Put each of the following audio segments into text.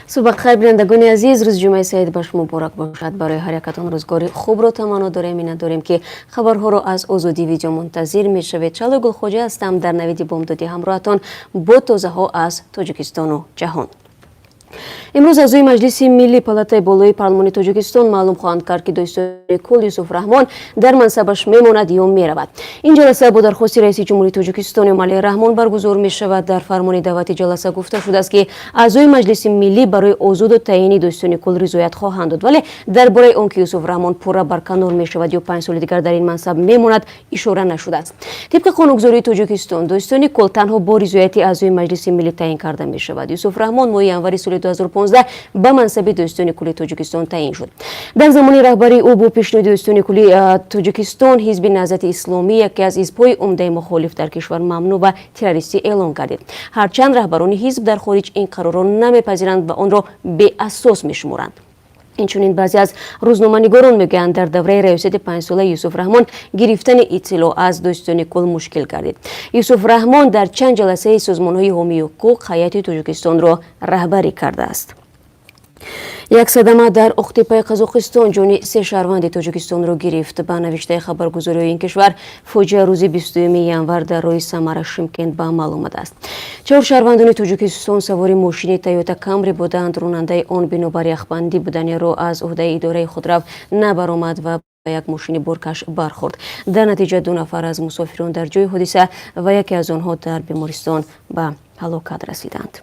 Субҳ бахайр, бинандагони азиз. Рӯзи ҷумъаи саид ба шумо муборак бошад. Барои ҳар якатон рӯзгори хубро таманно дорем. Миннатдорем, ки хабарҳоро аз Озодӣ Видео мунтазир мешавед. Шаҳло Гулхоҷа ҳастам. Дар навиди бомдодӣ ҳамроҳатон бо тозаҳо аз Тоҷикистону ҷаҳон. Имрӯз аъзои Маҷлиси Миллӣ, палатаи болои парлумони Тоҷикистон, маълум хоҳанд кард, ки додситони кулл Юсуф Раҳмон дар мансабаш мемонад ё меравад. Ин ҷаласа бо дархости раиси ҷумҳури Тоҷикистон Эмомалӣ Раҳмон баргузор мешавад. Дар фармони даъвати ҷаласа гуфта шудааст, ки аъзои Маҷлиси Миллӣ барои озоду таъйини додситони кулл ризоят хоҳанд дод, вале дар бораи он ки Юсуф Раҳмон пурра барканор мешавад ё 5 соли дигар дар ин мансаб мемонад, ишора нашудааст. Тибқи қонунгузории Тоҷикистон, додситони кулл танҳо бо ризояти аъзои Маҷлиси Миллӣ таъйин карда мешавад. Юсуф Раҳмон моҳи январи соли 2015 ба мансаби додситони кулли Тоҷикистон таъйин шуд. Дар замони раҳбарии ӯ бо пешниҳоди додситони кулли Тоҷикистон Ҳизби Наҳзати Исломӣ, яке аз ҳизбҳои умдаи мухолиф дар кишвар, мамнӯъ ва террористӣ эълон гардид. Ҳарчанд раҳбарони ҳизб дар хориҷ ин қарорро намепазиранд ва онро беасос мешуморанд. Инчунин баъзе аз рӯзноманигорон мегӯянд, дар давраи раёсати панҷсолаи Юсуф Раҳмон гирифтани иттилоъ аз додситони кулл мушкил гардид. Юсуф Раҳмон дар чанд ҷаласаи созмонҳои ҳомии ҳуқуқ ҳайати Тоҷикистонро раҳбарӣ кардааст. Як садама дар Оқтепаи Қазоқистон ҷони се шаҳрванди Тоҷикистонро гирифт. Ба навиштаи хабаргузориҳои ин кишвар, фоҷиа рӯзи 22 январ дар роҳи Самара Шимкент ба амал омадааст. Чор шаҳрвандони Тоҷикистон савори мошини Тойота Камри буданд. Ронандаи он бинобар яхбандӣ будани роҳ аз уҳдаи идораи худрав набаромад ва ба як мошини боркаш бархӯрд. Дар натиҷа ду нафар аз мусофирон дар ҷои ҳодиса ва яке аз онҳо дар бемористон ба ҳалокат расиданд.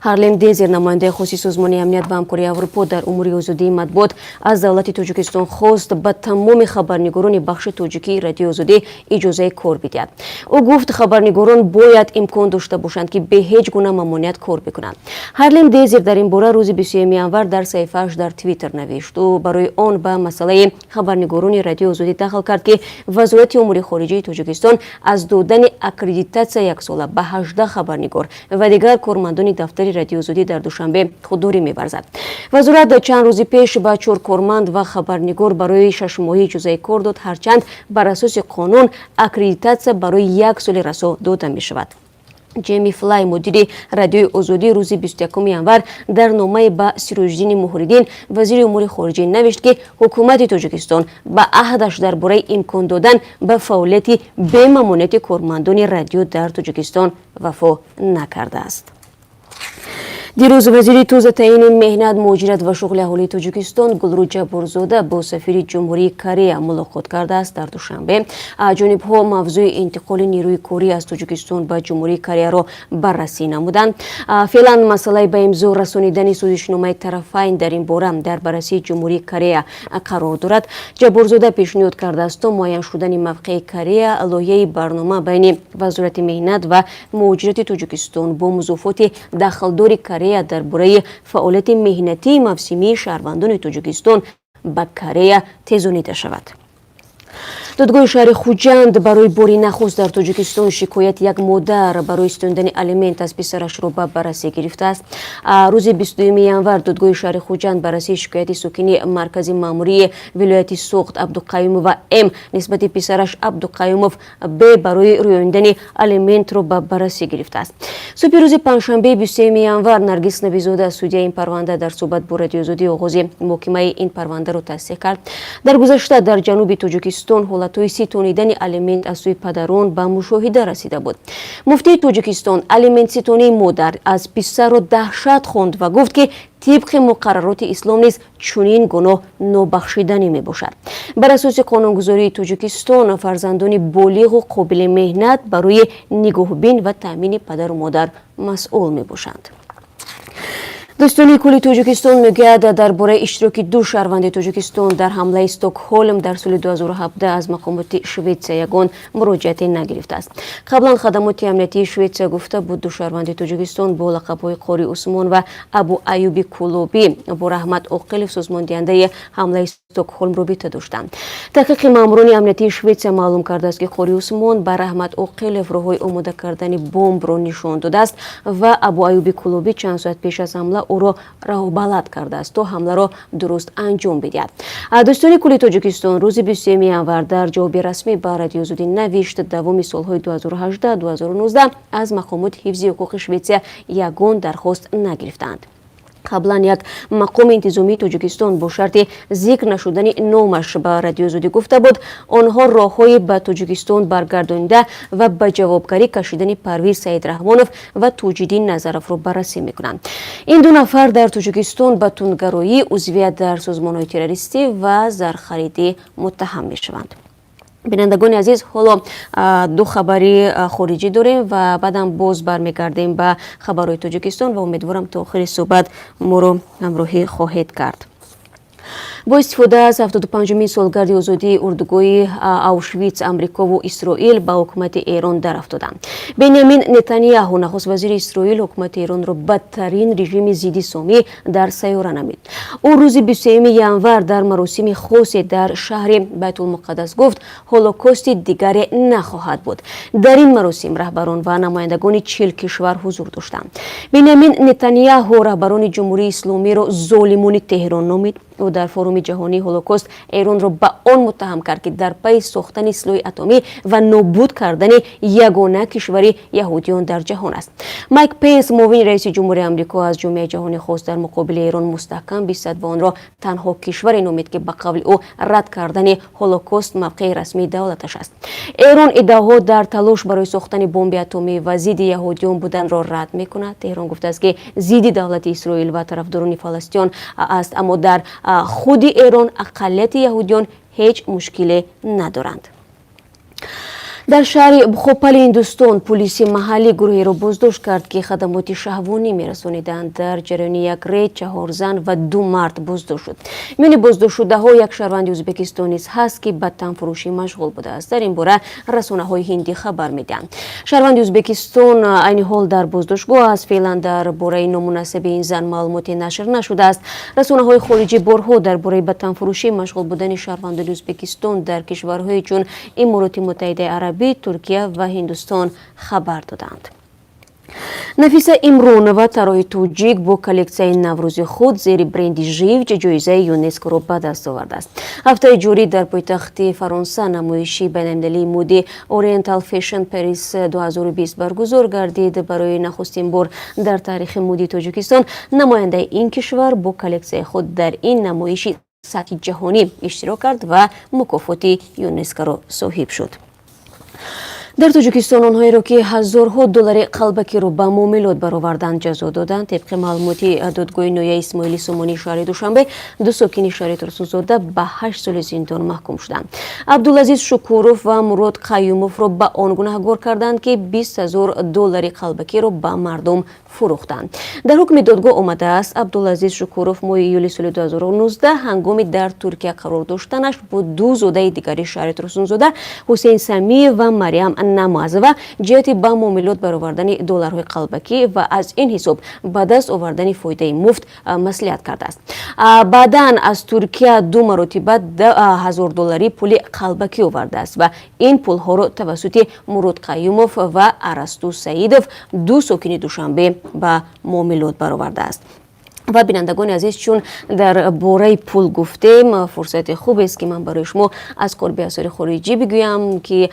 Харлем Дезир, намояндаи хоси Созмони Амният ва Ҳамкории Аврупо дар умури озодии матбуот, аз давлати Тоҷикистон хост, ба тамоми хабарнигорони бахши тоҷикии Радиои Озодӣ иҷозаи кор бидиҳад. Ӯ гуфт, хабарнигорон бояд имкон дошта бошанд, ки бе ҳеҷ гуна мамоният кор бикунанд. Харлем Дезир дар ин бора рӯзи 21 январ дар саҳифааш дар Твиттер навишт. Ӯ барои он ба масъалаи хабарнигорони Радиои Озодӣ дахл кард, ки Вазорати умури хориҷаи Тоҷикистон аз додани аккредитатсия яксола ба 18 хабарнигор ва дигар кормандони дафтари Радиои Озодӣ дар Душанбе худдорӣ меварзад. Вазорат чанд рӯзи пеш ба чор корманд ва хабарнигор барои 6 моҳӣ иҷозаи кор дод, ҳарчанд бар асоси қонун аккредитатсия барои як соли расо дода мешавад. Ҷеми Флай, мудири Радиои Озодӣ, рӯзи 21 январ дар номае ба Сироҷиддини Муҳриддин, вазири умури хориҷӣ, навишт, ки ҳукумати Тоҷикистон ба аҳдаш дар бораи имкон додан ба фаъолияти бемамониати кормандони радио дар Тоҷикистон вафо накардааст. Дирӯз вазири тозатаъйини меҳнат, муҳоҷират ва шуғли аҳолии Тоҷикистон Гулрӯ Ҷабборзода бо сафири Ҷумҳурии Корея мулоқот кардааст. Дар Душанбе ҷонибҳо мавзӯи интиқоли нерӯи корӣ аз Тоҷикистон ба Ҷумҳурии Кореяро баррасӣ намуданд. Феълан масъалаи ба имзо расонидани созишномаи тарафайн дар ин бора дар баррасии Ҷумҳурии Корея қарор дорад. Ҷабборзода пешниҳод кардааст, то муайян шудани мавқеи Корея лоиҳаи барнома байни Вазорати меҳнат ва муҳоҷирати Тоҷикистон бо музофоти дахлдори Корея дар бораи фаъолияти меҳнатии мавсимии шаҳрвандони Тоҷикистон ба Корея тезонида шавад. Додгоҳи шаҳри Хуҷанд барои бори нахуст дар Тоҷикистон шикояти як модар барои ситонидани алимент аз писарашро ба баррасӣ гирифтааст. Рӯзи 22 январ додгоҳи шаҳри Хуҷанд баррасии шикояти сокини маркази маъмурии вилояти Суғд Абдуқаюмова М нисбати писараш Абдуқаюмов Б барои рӯёнидани алиментро ба баррасӣ гирифтааст. Субҳи рӯзи панҷшанбеи 23 январ Наргиз Набизода, судяи ин парванда, дар суҳбат бо Радиои Озодӣ оғози муҳокимаи ин парвандаро тасдиқ кард. Дар гузашта дар ҷануби Тоҷикистон ҳолатҳои ситонидани алимент аз сӯи падарон ба мушоҳида расида буд. Муфтии Тоҷикистон алиментситонии модар аз писарро даҳшат хонд ва гуфт, ки тибқи муқаррароти ислом низ чунин гуноҳ нобахшиданӣ мебошад. Бар асоси қонунгузории Тоҷикистон, фарзандони болиғу қобили меҳнат барои нигоҳбин ва таъмини падару модар масъул мебошанд. Додситонии кулли Тоҷикистон мегӯяд, дар бораи иштироки ду шаҳрванди Тоҷикистон дар ҳамлаи Стокҳолм дар соли 2017 аз мақомоти Шветсия ягон муроҷиате нагирифтааст. Қаблан хадамоти амниятии Шветсия гуфта буд, ду шаҳрванди Тоҷикистон бо лақабҳои Қори Усмон ва Абу Аюби Кулобӣ бо Раҳмат Оқилов, созмондиҳандаи ҳамлаи Стокҳолм, робита доштанд. Таҳқиқи маъмурони амниятии Шветсия маълум кардааст, ки Қори Усмон ба Раҳмат Оқилов роҳҳои омода кардани бомбро нишон додааст ва Абу Аюби Кулобӣ чанд соат пеш аз ҳамла ӯро роҳбалад кардааст, то ҳамларо дуруст анҷом бидиҳад. Додситони кулли Тоҷикистон рӯзи 23 январ дар ҷавоби расмӣ ба Радиои Озодӣ навишт, давоми солҳои 2018-2019 аз мақомоти ҳифзи ҳуқуқи Шветсия ягон дархост нагирифтаанд. Қаблан як мақоми интизомии Тоҷикистон бо шарти зикр нашудани номаш ба Радиои Озодӣ гуфта буд, онҳо роҳҳои ба Тоҷикистон баргардонида ва ба ҷавобгарӣ кашидани Парвиз Саидрахмонов ва Тоҷиддин Назаровро баррасӣ мекунанд. Ин ду нафар дар Тоҷикистон ба тундгароӣ, узвият дар созмонҳои террористӣ ва зархаридӣ муттаҳам мешаванд. Бинандагони азиз, ҳоло ду хабари хориҷӣ дорем ва баъдам боз бармегардем ба хабарҳои Тоҷикистон ва умедворам, то охири суҳбат моро ҳамроҳӣ хоҳед кард. Бо истифода аз 75-умин солгарди озодии урдугоҳи Аушвиц, Амрикову Исроил ба ҳукумати Эрон дарафтоданд. Бенямин Нетанияҳу, нахуст вазири Исроил, ҳукумати Эронро бадтарин режими зидди сомӣ дар сайёра намид. Ӯ рӯзи 23 январ дар маросими хосе дар шаҳри Байтулмуқаддас гуфт, Ҳолокости дигаре нахоҳад буд. Дар ин маросим раҳбарон ва намояндагони 40 кишвар ҳузур доштанд. Бенямин Нетанияҳу раҳбарони Ҷумҳурии Исломиро золимони Теҳрон номид. Ӯ дар форуми ҷаҳонии Ҳолокост Эронро ба он муттаҳам кард, ки дар пайи сохтани силоҳи атомӣ ва нобуд кардани ягона кишвари яҳудиён дар ҷаҳон аст. Майк Пенс, муовини раиси ҷумҳури Амрико, аз ҷомеаи ҷаҳонӣ хост, дар муқобили Эрон мустаҳкам бистад ва онро танҳо кишваре номид, ки ба қавли ӯ рад кардани Ҳолокост мавқеи расмии давлаташ аст. Эрон иддаоҳо дар талош барои сохтани бомби атомӣ ва зидди яҳудиён буданро рад мекунад. Теҳрон гуфтааст, ки зидди давлати Исроил ва тарафдорони фаластиён аст, аммо дар худи Эрон ақаллияти яҳудиён ҳеҷ мушкиле надоранд. Дар шаҳри Бхопали Ҳиндустон пулиси маҳаллӣ гурӯҳеро боздошт кард, ки хадамоти шаҳвонӣ мерасониданд. Дар ҷараёни як рейд чаҳор зан ва ду мард боздошт шуд. Миёни боздоштшудаҳо як шаҳрванди Ӯзбекистон низ ҳаст, ки ба танфурӯшӣ машғул будааст. Дар ин бора расонаҳои ҳиндӣ хабар медиҳанд. Шаҳрванди Ӯзбекистон айни ҳол дар боздоштгоҳ аст. Феълан дар бораи ному насаби ин зан маълумоте нашр нашудааст. Расонаҳои хориҷӣ борҳо дар бораи ба танфурӯшӣ машғул будани шаҳрвандони Ӯзбекистон дар кишварҳои чун Имороти Муттаҳидаи Арабӣ, Туркия ва Ҳиндустон хабар доданд. Нафиса Имронова, тарроҳи тоҷик, бо коллексияи наврӯзи худ зери бренди Живҷ ҷоизаи ЮНЕСКОро ба даст овардааст. Ҳафтаи ҷорӣ дар пойтахти Фаронса намоиши байналмилалии мӯди Oriental Fashion Paris 2020 баргузор гардид. Барои нахустин бор дар таърихи мӯди Тоҷикистон намояндаи ин кишвар бо коллексияи худ дар ин намоиши сатҳи ҷаҳонӣ иштирок кард ва мукофоти ЮНЕСКОро соҳиб шуд. Дар Тоҷикистон онҳоеро, ки ҳазорҳо доллари қалбакиро ба муомилот бароварданд, ҷазо доданд. Тибқи маълумоти додгоҳи ноҳияи Исмоили Сомонии шаҳри Душанбе, ду сокини шаҳри Турсунзода ба 8 соли зиндон маҳкум шуданд. Абдулазиз Шукуров ва Мурод Қаюмовро ба он гунаҳгор карданд, ки 20 000 доллари қалбакиро ба мардум фурӯхтанд. Дар ҳукми додгоҳ омадааст, Абдулазиз Шукуров моҳи июли соли 2019 ҳангоми дар Туркия қарор доштанаш бо ду зодаи дигари шаҳри Турсунзода, Ҳусейн Самиев ва Мариям Намазова, ҷиҳати ба муомилот баровардани долларҳои қалбакӣ ва аз ин ҳисоб ба даст овардани фоидаи муфт маслиҳат кардааст. Баъдан аз Туркия ду маротиба 10 000 доллари пули қалбакӣ овардааст ва ин пулҳоро тавассути Мурод Қаюмов ва Арасту Саидов, ду сокини Душанбе, ба муомилот баровардааст. Ва бинандагони азиз, чун дар бораи пул гуфтем, фурсати хубест, ки ман барои шумо аз қурби асъори хориҷӣ бигӯям, ки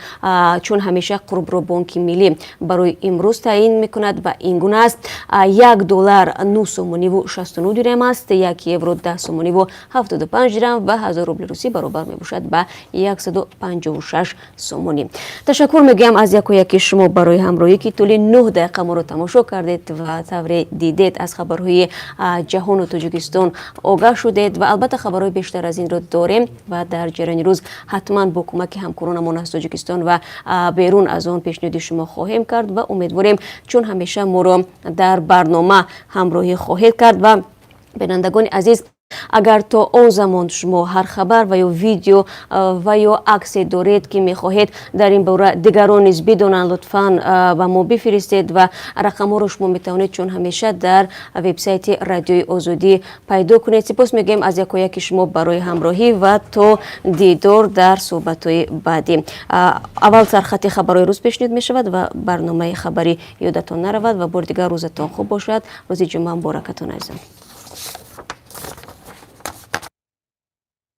чун ҳамеша қурбро Бонки Миллӣ барои имрӯз таъин мекунад ва ин гуна аст: 1 доллар 9 сомониву 69 дирам аст, 1 евро 10 сомониву 75 дирам ва 1000 рубли русӣ баробар мебошад ба 156 сомонӣ. Ташаккур мегӯям аз яку яки шумо барои ҳамроҳӣ, ки тӯли 9 дақиқа моро тамошо кардед ва тавре дидед, аз хабарҳои ҷаҳону Тоҷикистон огаҳ шудед. Ва албатта, хабарҳои бештар аз инро дорем ва дар ҷараёни рӯз ҳатман бо кӯмаки ҳамкоронамон аз Тоҷикистон ва берун аз он пешниҳоди шумо хоҳем кард ва умедворем, чун ҳамеша моро дар барнома ҳамроҳӣ хоҳед кард. Ва бинандагони азиз, агар то он замон шумо ҳар хабар ва ё видео ва ё аксе доред, ки мехоҳед дар ин бора дигарон низ бидонанд, лутфан ба мо бифиристед ва рақамҳоро шумо метавонед, чун ҳамеша, дар вебсайти Радиои Озодӣ пайдо кунед. Сипос мегӯем аз якояки шумо барои ҳамроҳӣ ва то дидор дар суҳбатҳои баъдӣ. Аввал сархати хабарҳои рӯз пешниҳод мешавад ва барномаи хабарӣ ёдатон наравад. Ва бори дигар, рӯзатон хуб бошад, рӯзи ҷумъа муборакатон, азизон.